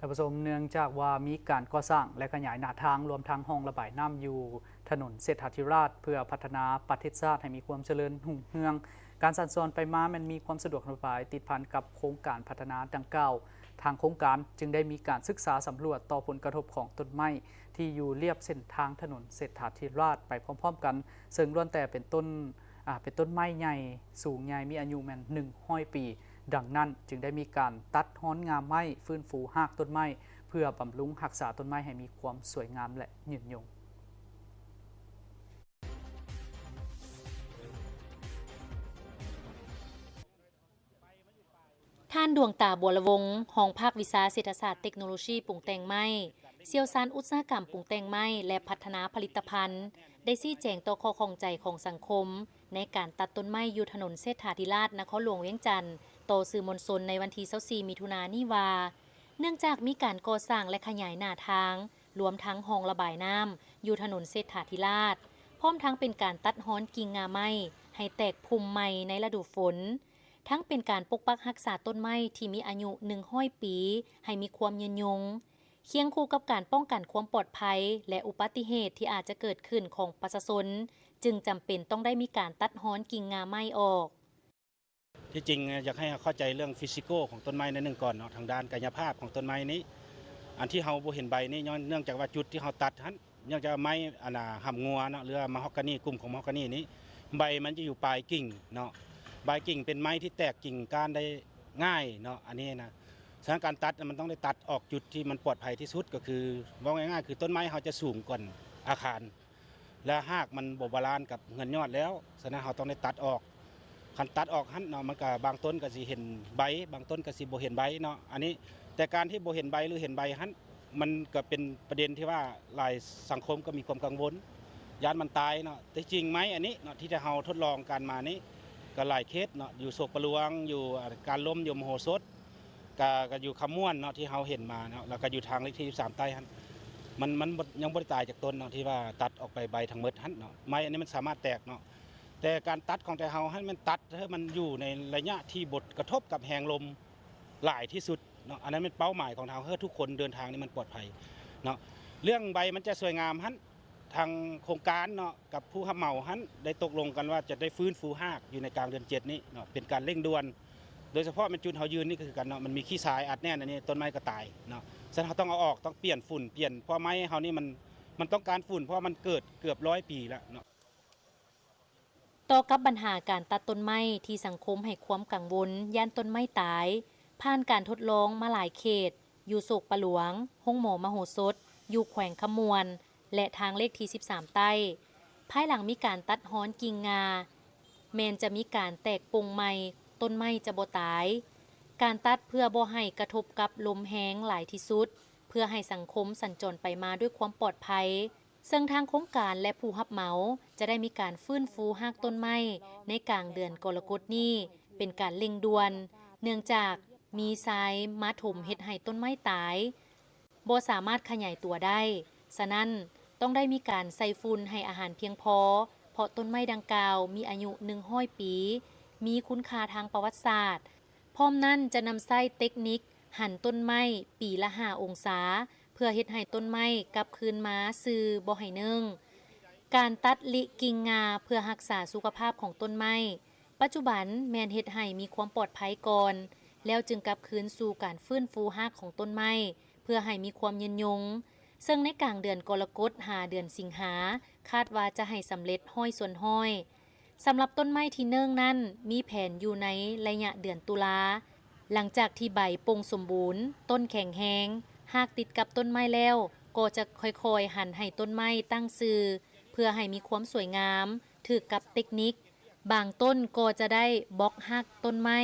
ທ່ານຜູ້ຊົມ, ເນື່ອງຈາກວ່າມີການກໍ່ສ້າງ ແລະ ຂະຫຍາຍໜ້າທາງ ລວມທັງຮ່ອງລະບາຍນ້ຳຢູ່ຖະໜົນເສດຖາທິລາດ ເພື່ອພັດທະນາປະເທດຊາດໃຫ້ມີຄວາມຈະເລີນຮຸ່ງເຮືອງ, ການສັນສອນໄປມາແມ່ນມີຄວາມສະດວກສະບາຍ ຕິດພັນກັບໂຄງການພັດທະນາດັ່ງກ່າວ. ທາງໂຄງການຈຶ່ງໄດ້ມີການສຶກສາສຳຫຼວດຕໍ່ຜົນກະທົບຂອງຕົ້ນໄມ້ທີ່ຢູ່ລຽບເສັ້ນທາງຖະໜົນເສດຖາທິລາດໄປພ້ອມໆກັນ, ເຊິ່ງລ້ວນແຕ່ເປັນຕົ້ນ ອາ ເປັນຕົ້ນໄມ້ໃຫຍ່ ສູງໃຫຍ່ ມີອາຍຸແມ່ນໜຶ່ງຮ້ອຍປີ. ດັ່ງນັ້ນຈຶ່ງໄດ້ມີການຕັດຮອນງ່າໄມ້, ຟື້ນຟູຮາກຕົ້ນໄມ້ ເພື່ອບຳລຸງຮັກສາຕົ້ນໄມ້ໃຫ້ມີຄວາມສວຍງາມ ແລະ ຍືນຍົງ. ທ່ານ ດວງຕາ ບົວລະວົງ, ຮອງພາກວິຊາເສດຖະສາດເຕັກໂນໂລຊີປຸງແຕ່ງໄມ້, ຊ່ຽວຊານອຸດສາຫະກຳປຸງແຕ່ງໄມ້ ແລະ ພັດທະນາຜະລິດຕະພັນ, ໄດ້ຊີ້ແຈງຕໍ່ຂໍ້ຂ້ອງໃຈຂອງສັງຄົມ ໃນການຕັດຕົ້ນໄມ້ຢູ່ຖະໜົນເສດຖາທິລາດ ນະຄອນຫຼວງວຽງຈັນ ຕໍ່ສື່ມວນຊົນໃນວັນທີຊາວສີ່ ມິຖຸນານີ້ວ່າ, ເນື່ອງຈາກມີການກໍ່ສ້າງ ແລະ ຂະຫຍາຍໜ້າທາງ ລວມທັງຮ່ອງລະບາຍນ້ຳຢູ່ຖະໜົນເສດຖາທິລາດ, ພ້ອມທັງເປັນການຕັດຮອນກິ່ງງ່າໄມ້ໃຫ້ແຕກພຸ່ມໃໝ່ໃນລະດູຝົນ, ທັງເປັນການປົກປັກຮັກສາຕົ້ນໄມ້ທີ່ມີອາຍຸໜຶ່ງຮ້ອຍປີໃຫ້ມີຄວາມຍືນຍົງ, ຄຽງຄູ່ກັບການປ້ອງກັນຄວາມປອດໄພ ແລະ ອຸບັດຕິເຫດທີ່ອາດຈະເກີດຂຶ້ນຂອງປະຊາຊົນ, ຈຶ່ງຈຳເປັນຕ້ອງໄດ້ມີການຕັດຮອນກິ່ງງ່າໄມ້ອອກ. ທີ່ຈິງຢາກໃຫ້ເຮົາເຂົ້າໃຈເລື່ອງຟີຊິໂກຂອງຕົ້ນໄມ້ໜ້ອຍໜຶ່ງກ່ອນເນາະ, ທາງດ້ານກາຍະພາບຂອງຕົ້ນໄມ້ນີ້, ອັນທີ່ເຮົາບໍ່ເຫັນໃບນີ້ ຍ້ອນເນື່ອງຈາກວ່າຈຸດທີ່ເຮົາຕັດຫັ້ນ ເນື່ອງຈາກວ່າໄມ້ອັນນ່າຫຳງົວເນາະ ຫຼືວ່າມາຮອກການີ, ກຸ່ມຂອງມາຮອກການີນີ້ ໃບມັນຈະຢູ່ປາຍກິ່ງເນາະ, ປາຍກິ່ງເປັນໄມ້ທີ່ແຕກກິ່ງກ້ານໄດ້ງ່າຍເນາະ ອັນນີ້ນະ. ສະນັ້ນການຕັດມັນຕ້ອງໄດ້ຕັດອອກຈຸດທີ່ມັນປອດໄພທີ່ສຸດ, ກໍຄືເວົ້າງ່າຍໆ ຄືຕົ້ນໄມ້ເຮົາຈະສູງກວ່າອາຄານ ແລະ ຮາກມັນບໍ່ບາລານກັບເຮືອນຍອດແລ້ວ, ສະນັ້ນເຮົາຕ້ອງໄດ້ຕັດອອກ. ຄັນຕັດອອກຫັ້ນເນາະ ມັນກະບາງຕົ້ນກະຊິເຫັນໃບ, ບາງຕົ້ນກະຊິບໍ່ເຫັນໃບເນາະ ອັນນີ້. ແຕ່ການທີ່ບໍ່ເຫັນໃບ ຫຼື ເຫັນໃບຫັ້ນ ມັນກະເປັນປະເດັນທີ່ວ່າຫຼາຍສັງຄົມກະມີຄວາມກັງວົນ ຢ້ານມັນຕາຍເນາະ. ແຕ່ຈິງໄມ້ອັນນີ້ເນາະ ທີ່ເຮົາທົດລອງການມານີ້ ກະຫຼາຍເຂດເນາະ, ຢູ່ໂສກປະຫຼວງ, ຢູ່ການລົມ, ຢູ່ມະໂຫສົດ, ກະ ກະຢູ່ຄຳມ່ວນເນາະ ທີ່ເຮົາເຫັນມາເນາະ, ແລ້ວກະຢູ່ທາງເລກທີສິບສາມໃຕ້ຫັ້ນ ມັນ ມັນບໍ່ ຍັງບໍ່ໄດ້ຕາຍຈັກຕົ້ນເນາະ ທີ່ວ່າຕັດອອກໄປໃບທັງໝົດຫັ້ນເນາະ. ໄມ້ອັນນີ້ມັນສາມາດແຕກເນາະ, ແຕ່ການຕັດຂອງແຕ່ເຮົາຫັ້ນ ແມ່ນຕັດໃຫ້ມັນຢູ່ໃນໄລຍະທີ່ບໍ່ກະທົບກັບແຮງລົມຫຼາຍທີ່ສຸດເນາະ. ອັນນັ້ນແມ່ນເປົ້າໝາຍຂອງເຮົາ ເພື່ອທຸກຄົນເດີນທາງນີ້ມັນປອດໄພເນາະ. ເລື່ອງໃບມັນຈະສວຍງາມຫັ້ນ ທາງໂຄງການເນາະ ກັບຜູ້ຮັບເໝົາຫັ້ນ ໄດ້ຕົກລົງກັນວ່າຈະໄດ້ຟື້ນຟູຮາກຢູ່ໃນກາງເດືອນເຈັດນີ້ເນາະ, ເປັນການເລັ່ງດ່ວນ. ໂດຍສະເພາະແມ່ນຈຸດເຮົາຢືນນີ້ກໍຄືກັນເນາະ, ມັນມີຂີ້ຊາຍອັດແໜ້ນອັນນີ້, ຕົ້ນໄມ້ກໍຕາຍເນາະ. ສະນັ້ນເຮົາຕ້ອງເອົາອອກ, ຕ້ອງປ່ຽນຝຸ່ນ, ປ່ຽນ, ເພາະວ່າໄມ້ເຮົານີ້ມັນ ມັນຕ້ອງການຝຸ່ນ, ເພາະວ່າມັນເກີດເກືອບຮ້ອຍປີແລ້ວເນາະ. ຕໍ່ກັບບັນຫາການຕັດຕົ້ນໄມ້ທີ່ສັງຄົມໃຫ້ຄວາມກັງວົນຢ້ານຕົ້ນໄມ້ຕາຍ, ຜ່ານການທົດລອງມາຫຼາຍເຂດ ຢູ່ໂສກປະຫຼວງ, ໂຮງໝໍມະໂຫສົດ, ຢູ່ແຂວງຄຳມ່ວນ ແລະ ທາງເລກທີສິບສາມໃຕ້, ພາຍຫຼັງມີການຕັດຮອນກິ່ງງ່າ ແມ່ນຈະມີການແຕກປົ່ງໃໝ່, ຕົ້ນໄມ້ຈະບໍ່ຕາຍ. ການຕັດເພື່ອບໍ່ໃຫ້ກະທົບກັບລົມແຮງຫຼາຍທີ່ສຸດ, ເພື່ອໃຫ້ສັງຄົມສັນຈອນໄປມາດ້ວຍຄວາມປອດໄພ. ເຊິ່ງທາງໂຄງການ ແລະ ຜູ້ຮັບເໝົາຈະໄດ້ມີການຟື້ນຟູຮາກຕົ້ນໄມ້ໃນກາງເດືອນກໍລະກົດນີ້ ເປັນການເລັ່ງດ່ວນ, ເນື່ອງຈາກມີຊາຍມາຖົມເຮັດໃຫ້ຕົ້ນໄມ້ຕາຍ, ບໍ່ສາມາດຂະຫຍາຍຕົວໄດ້. ສະນັ້ນ, ຕ້ອງໄດ້ມີການໃສ່ຝຸ່ນໃຫ້ອາຫານພຽງພໍ, ເພາະຕົ້ນໄມ້ດັ່ງກ່າວມີອາຍຸໜຶ່ງຮ້ອຍປີ, ມີຄຸນຄ່າທາງປະຫວັດສາດ. ພ້ອມນັ້ນຈະນຳໃຊ້ເຕັກນິກຫັນຕົ້ນໄມ້ປີລະຫ້າອົງສາ ເພື່ອເຮັດໃຫ້ຕົ້ນໄມ້ກັບຄືນມາຊື່ບໍ່ໃຫ້ເໜິ່ງ. ການຕັດລິກິ່ງງ່າເພື່ອຮັກສາສຸຂະພາບຂອງຕົ້ນໄມ້ ປັດຈຸບັນແມ່ນເຮັດໃຫ້ມີຄວາມປອດໄພກ່ອນ, ແລ້ວຈຶ່ງກັບຄືນສູ່ການຟື້ນຟູຮາກຂອງຕົ້ນໄມ້ ເພື່ອໃຫ້ມີຄວາມຍືນຍົງ, ເຊິ່ງໃນກາງເດືອນກໍລະກົດຫາເດືອນສິງຫາ ຄາດວ່າຈະໃຫ້ສຳເລັດຮ້ອຍສ່ວນຮ້ອຍ. ສຳລັບຕົ້ນໄມ້ທີ່ເໜິ່ງນັ້ນ ມີແຜນຢູ່ໃນໄລຍະເດືອນຕຸລາ, ຫຼັງຈາກທີ່ໃບປົ່ງສົມບູນ, ຕົ້ນແຂງແຮງ, ຮາກຕິດກັບຕົ້ນໄມ້ແລ້ວ, ກໍຈະຄ່ອຍໆຫັນໃຫ້ຕົ້ນໄມ້ຕັ້ງຊື່ ເພື່ອໃຫ້ມີຄວາມສວຍງາມ, ຖືກກັບເຕັກນິກ. ບາງຕົ້ນກໍຈະໄດ້ບລັອກຮາກຕົ້ນໄມ້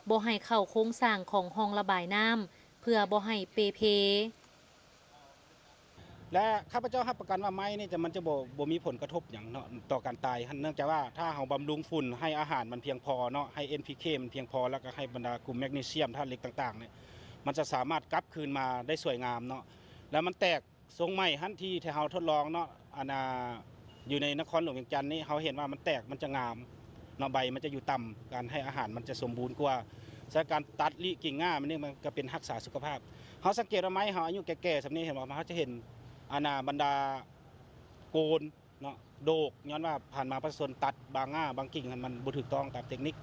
ບໍ່ໃຫ້ເຂົ້າໂຄງສ້າງຂອງຮ່ອງລະບາຍນ້ຳ ເພື່ອບໍ່ໃຫ້ເປ່ເພ. ແລະ ຂ້າພະເຈົ້າຮັບປະກັນວ່າໄມ້ນີ້ຈະ ມັນຈະບໍ່ ບໍ່ມີຜົນກະທົບຫຍັງເນາະ ຕໍ່ການຕາຍຫັ້ນ, ເນື່ອງຈາກວ່າຖ້າເຮົາບຳລຸງຝຸ່ນ ໃຫ້ອາຫານມັນພຽງພໍເນາະ, ໃຫ້ ເອັນ ພີ ເຄ ມັນພຽງພໍ ແລ້ວກໍໃຫ້ບັນດາກຸ່ມແມັກນີຊຽມ, ທາດເຫຼັກຕ່າງໆນີ້ ມັນຈະສາມາດກັບຄືນມາໄດ້ສວຍງາມເນາະ. ແລ້ວມັນແຕກຊົງໃໝ່ຫັ້ນ ທີ່ ທີ່ເຮົາທົດລອງເນາະ, ອັນ ອ່າ ຢູ່ໃນນະຄອນຫຼວງວຽງຈັນນີ້ ເຮົາເຫັນວ່າມັນແຕກ ມັນຈະງາມເນາະ, ໃບມັນຈະຢູ່ຕ່ຳ, ການໃຫ້ອາຫານມັນຈະສົມບູນກວ່າ. ຈາກການຕັດລິກິ່ງງາມັນນີ້ ມັນກໍເປັນຮັກສາສຸຂະພາບ. ເຮົາສັງເກດວ່າໄມ້ເຮົາອາຍຸແກ່ໆສ່ຳນີ້ ເຫັນບໍ່ ເຮົາຈະເຫັນອັນນ່າ ບັນດາໂກນເນາະ ໂດກ ຍ້ອນວ່າຜ່ານມາປະຊາຊົນຕັດບາງງ່າບາງກິ່ງຫັ້ນ ມັນບໍ່ຖືກຕ້ອງຕາມເຕັກນິກ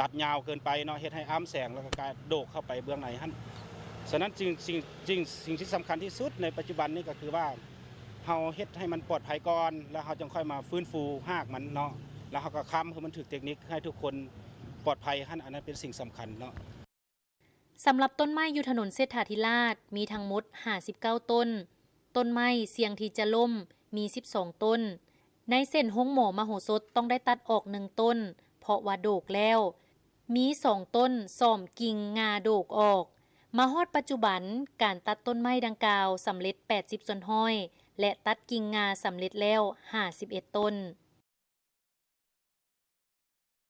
ຕັດຍາວເກີນໄປເນາະ ເຮັດໃຫ້ອ້າມແສງ ແລ້ວກໍກາຍໂດກເຂົ້າໄປເບື້ອງໃນຫັ້ນ. ສະນັ້ນຈຶ່ງ ຈຶ່ງ ຈຶ່ງ ສິ່ງທີ່ສຳຄັນທີ່ສຸດໃນປັດຈຸບັນນີ້ກໍຄືວ່າ ເຮົາເຮັດໃຫ້ມັນປອດໄພກ່ອນ ແລ້ວເຮົາຈຶ່ງຄ່ອຍມາຟື້ນຟູຮາກມັນເນາະ ແລ້ວເຮົາກໍຄ້ຳໃຫ້ມັນຖືກເຕັກນິກ ໃຫ້ທຸກຄົນປອດໄພຫັ້ນ ອັນນັ້ນເປັນສິ່ງສຳຄັນເນາະ. ສຳລັບຕົ້ນໄມ້ຢູ່ຖະໜົນເສດຖາທິລາດ ມີທັງໝົດຫ້າສິບເກົ້າຕົ້ນ, ຕົ້ນໄມ້ສ່ຽງທີ່ຈະລົ້ມມີສິບສອງຕົ້ນ. ໃນເສັ້ນໂຮງໝໍມະໂຫສົດຕ້ອງໄດ້ຕັດອອກໜຶ່ງຕົ້ນ ເພາະວ່າໂດກແລ້ວ, ມີສອງຕົ້ນສ້ອມກິ່ງງ່າໂດກອອກ. ມາຮອດປັດຈຸບັນ, ການຕັດຕົ້ນໄມ້ດັ່ງກ່າວສຳເລັດແປດສິບສ່ວນຮ້ອຍ ແລະ ຕັດກິ່ງງ່າສຳເລັດແລ້ວຫ້າສິບເອັດຕົ້ນ.